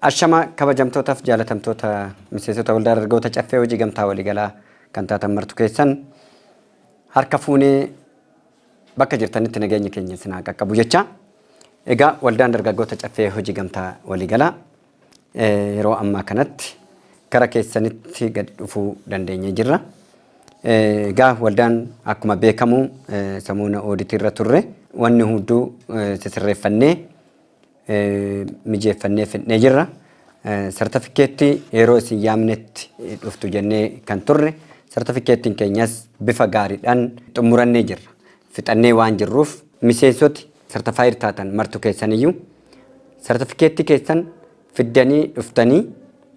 Ashama kabajamtootaaf jaalatamtoota miseensota waldaa dargaggoota Caffee Hojii Gamtaa Waliigalaa kan taatan martu keessan, harka fuunee, bakka jirtanitti nageenya keenya isin haa qaqqabu jecha. Egaa waldaan dargaggoota Caffee Hojii Gamtaa Waliigalaa yeroo ammaa kanatti gara keessanitti gad dhufuu dandeenyee jirra. Egaa waldaan akkuma beekamu samuuna ooditii irra turre, wanni hunduu sisirreeffannee mijeeffannee fidnee jirra. Sartifikeettii yeroo isin yaamnetti dhuftu jennee kan turre, sartifikeettiin keenyas bifa gaariidhaan xumurannee jirra. Fixannee waan jirruuf, miseensoti certified taatan martu keessaniyyuu sartifikeettii keessan fiddanii dhuftanii,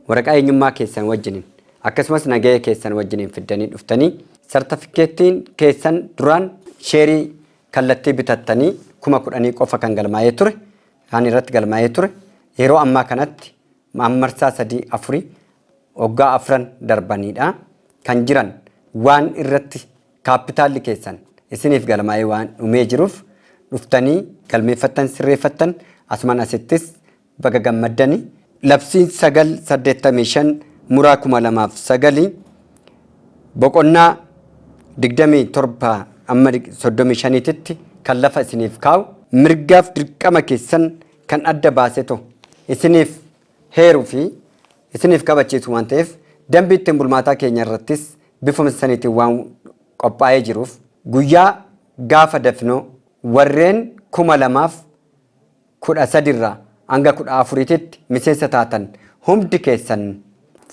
waraqaa eenyummaa keessan wajjiniin akkasumas nagahee keessan wajjiniin fiddanii dhuftanii, sartifikeettiin keessan duraan sheerii kallattii bitattanii 10,000 qofa kan galmaa'ee ture, kan irratti galmaa'ee ture, yeroo ammaa kanatti marsaa sadii afurii waggaa afran darbaniidha kan jiran waan irratti kaappitaalli keessan isiniif galmaa'ee waan dhumee jiruuf, dhuftanii galmeeffattan, sirreeffattan. Asumaan asittis baga gammaddani. Labsiin 985/2009 boqonnaa 27 amma 35titti kan lafa isiniif kaa'u, mirgaaf dirqama keessan kan adda baaseto isiniif heeruu fi isiniif kabachiisu waan ta'eef, dambii ittiin bulmaataa keenya irrattis bifuma saniitiin waan qophaa'ee jiruuf, guyyaa gaafa dafnoo warreen 2013rraa hanga 14titti miseensa taatan hundi keessan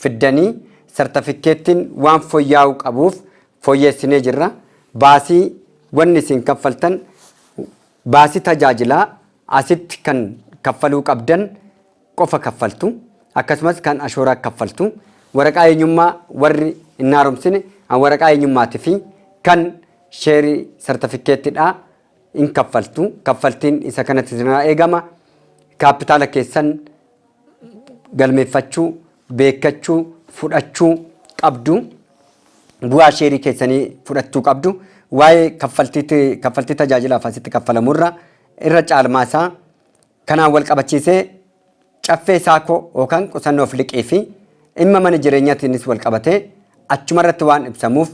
fiddanii, sartifikkeettiin waan fooyya'uu qabuuf fooyyeessinee jirra. Baasii wanni isin kaffaltan, baasii tajaajilaa asitti kan kaffaluu qabdan qofa kaffaltu. Akkasumas kan ashooraa kaffaltu. Waraqaa eenyummaa warri hin haaromsine waraqaa eenyummaatii fi kan sheerii sartifikkeettidhaa in kaffaltu. Kaffaltiin isa kanatti isinirraa eegama. Kaapitaala keessan galmeeffachuu, beekkachuu, fudhachuu qabdu. Bu'aa sheerii keessanii fudhachuu qabdu. Waa'ee kaffaltii tajaajilaaf asitti kaffalamurra irra caalmaa isaa kanaan wal qabachiisee, Caffee Saakoo yookaan qusannoof liqii fi dhimma mana jireenyaatiinis wal qabatee achumarratti waan ibsamuuf,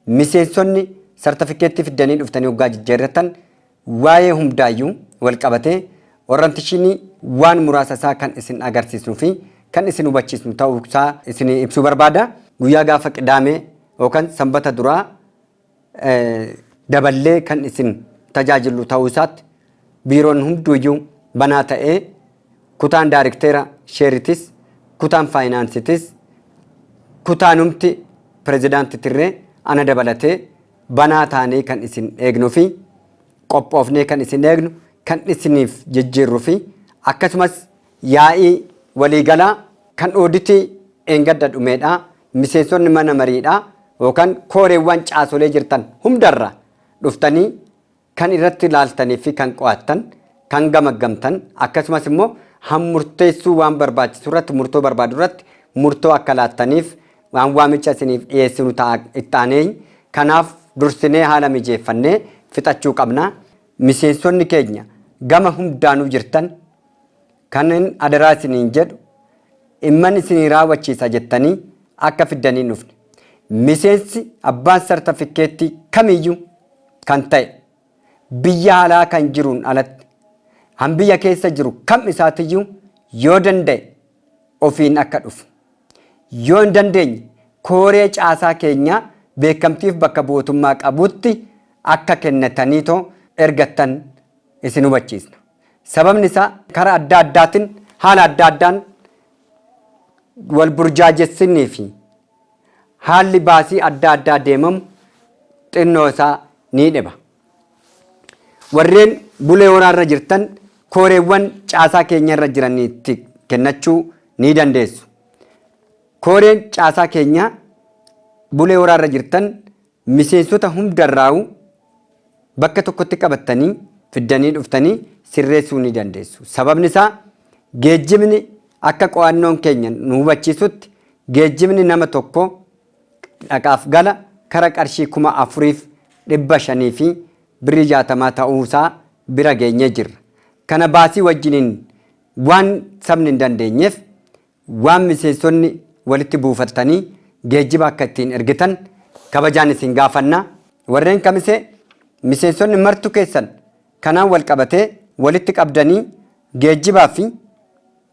miseensonni sartifikeettii fiddanii dhuftanii waggaa jijjiirratan waa'ee hundaayyuu wal qabatee orientation waan muraasa isaa kan isin agarsiisnuu fi kan isin hubachiisnu ta'uu isaa isin ibsuu barbaada. Guyyaa gaafa Qidaamee yookaan Sanbata duraa daballee kan isin tajaajilu ta'uu isaatti, biiroon hunduuyyuu banaa ta'ee, kutaan daarikteera sheeritis, kutaan faayinaansitis, kutaanumti pirezidaantitirree ana dabalatee banaa taanee kan isin eegnuu fi qophoofnee kan isin eegnu, kan isiniif jijjiirruu fi akkasumas yaa'ii waliigalaa kan ooditii eengadda dhumeedha. Miseensonni mana mariidha yookaan kooreewwan caasolee jirtan hundarra dhuftanii kan irratti ilaaltanii fi kan qo'attan, kan gamaggamtan, akkasumas immoo murteessuu waan barbaachisu irratti, murtoo barbaadu irratti murtoo akka laattaniif waan waamicha isiniif dhiyeessinu ta'a itti aanee. Kanaaf dursinee haala mijeeffannee fixachuu qabna. Miseensonni keenya gama hundaanuu jirtan, kanin adaraa isiniin jedhu, imman isinii raawwachiisa jettanii akka fiddanii dhufne. Miseensi abbaan sartifikkeettii kamiyyuu kan ta'e, biyya alaa kan jiruun alatti han biyya keessa jiru kam isaatiyyuu, yoo danda'e ofiin akka dhufu, yoo hin dandeenye kooree caasaa keenyaa beekamtiif bakka bu'ootummaa qabutti akka kennataniitoo ergattan isin hubachiisna. Sababni isaa karaa adda addaatiin haala adda addaan wal burjaajessinii fi haalli baasii adda addaa deemamu xinnoo isaa ni dhiba. Warreen Bulee Horaarra jirtan kooreewwan caasaa keenya irra jiranitti kennachuu ni dandeessu. Kooreen caasaa keenya Bulee Horaarra jirtan miseensota hundarraa'u bakka tokkotti qabattanii fiddanii dhuftanii sirreessuu ni dandeessu. Sababni isaa geejjibni akka qo'annoon keenya nu hubachiisutti geejjibni nama tokko dhaqaaf gala kara qarshii 4,560 ta'uusaa bira geenyee jirra. Kana baasii wajjiniin waan sabni hin dandeenyeef waan miseensonni walitti buufattanii geejjiba akka ittiin ergitan kabajaan isin gaafanna. Warreen Kamisee miseensonni martu keessan kanaan wal qabatee walitti qabdanii geejjibaa fi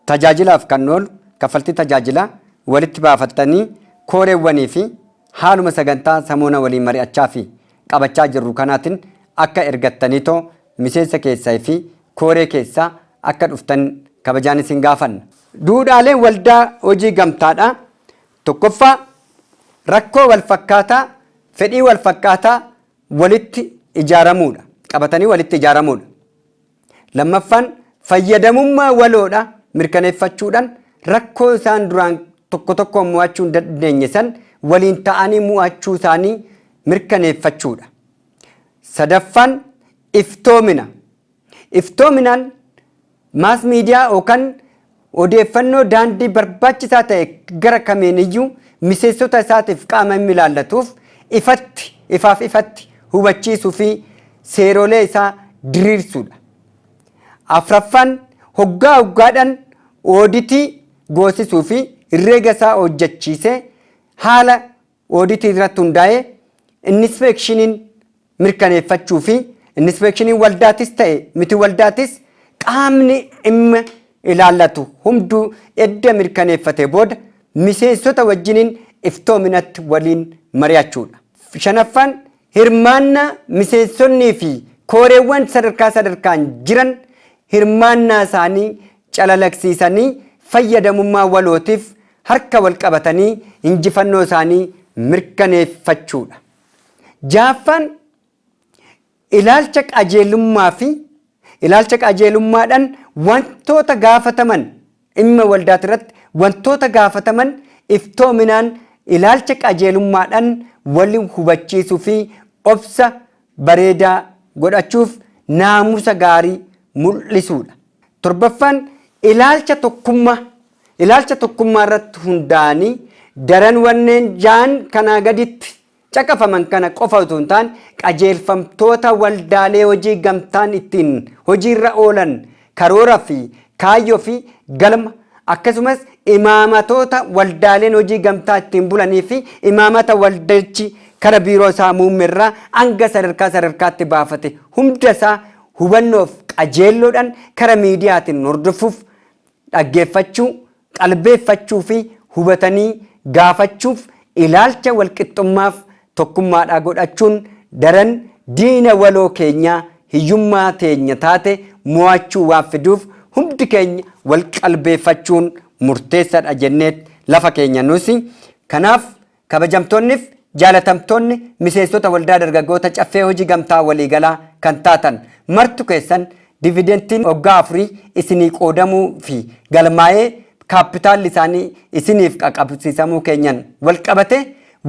tajaajilaaf kan oolu kaffaltii tajaajilaa walitti baafattanii kooreewwanii fi haaluma sagantaa samoona waliin mari'achaa fi qabachaa jirru kanaatiin akka ergattaniitoo miseensa keessaa fi kooree keessaa akka dhuftan kabajaan isin gaafanna. Duudhaaleen waldaa hojii gamtaadha. Tokkoffaa, rakkoo wal fakkaataa, fedhii wal fakkaataa walitti ijaaramuudha. Qabatanii walitti ijaaramuudha. Lammaffaan, fayyadamummaa waloodha mirkaneeffachuudhaan rakkoo isaan duraan tokko tokkoon mo'achuu hin dandeenye san waliin ta'anii mo'achuu isaanii mirkaneeffachuudha. Sadaffaan, iftoomina. Iftoominaan mass media yookaan odeeffannoo daandii barbaachisaa ta'e gara kamiin iyyuu miseensota isaatiif qaama inni ilaallatuuf ifatti, ifaaf ifatti hubachiisuu fi seerolee isaa diriirsuudha. Afraffaan, hoggaa hoggaadhaan ooditii goosisuu fi herreega isaa hojjechiisee haala ooditii irratti hundaa'ee inspectioniin mirkaneeffachuu fi inspectioniin waldaatis ta'e miti waldaatis qaamni dhimma ilaallatu hunduu edda mirkaneeffate booda miseensota wajjiniin iftoominatti waliin mari'achuudha. Shanaffaan, hirmaannaa miseensonnii fi kooreewwan sadarkaa sadarkaan jiran hirmaannaa isaanii calalaqsiisanii fayyadamummaa walootiif harka wal qabatanii injifannoo isaanii mirkaneeffachuudha. Jaaffaan, ilaalcha qajeelummaa fi ilaalcha qajeelummaadhaan wantoota gaafataman, dhimma waldaati irratti wantoota gaafataman iftoominaan ilaalcha qajeelummaadhaan waliin hubachiisuu fi obsa bareedaa godhachuuf naamusa gaarii mul'isuudha. Torbaffaan, ilaalcha tokkummaa irratti hundaa'anii daran wanneen jaan kanaa gaditti caqafaman kana qofa otoo hin taane, qajeelfamtoota waldaalee hojii gamtaan ittiin hojiirra oolan, karoora fi kaayyoo fi galma, akkasumas imaamatoota waldaaleen hojii gamtaa ittiin bulanii fi imaamata waldichi kara biiroo isaa muummeerraa hanga sadarkaa sadarkaatti baafate hunda isaa hubannoof qajeelloodhaan kara miidiyaatiin hordofuuf, dhaggeeffachuu, qalbeeffachuu fi hubatanii gaafachuuf ilaalcha walqixxummaaf tokkummaadhaa godhachuun daran diina waloo keenyaa hiyyummaa teenya taate mo'achuu waan fiduuf, hundi keenya wal qalbeeffachuun murteessaadha jenneet lafa keenya nusi. Kanaaf, kabajamtoonniif jaalatamtoonni miseensota Waldaa Dargaggoota Caffee Hojii Gamtaa Waliigalaa kan taatan martu keessan, dividentiin waggaa 4 isinii qoodamuu fi galmaa'ee kaappitaalli isaanii isiniif qaqqabsiisamuu keenyan wal qabate,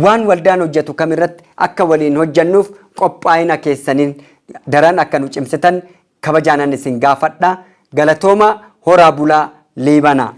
waan waldaan hojjetu kamirratti akka waliin hojjennuuf qophaa'ina keessaniin daran akka nu cimsitan kabajaanan isin gaafadha. Galatooma, horaa bulaa, liibanaa.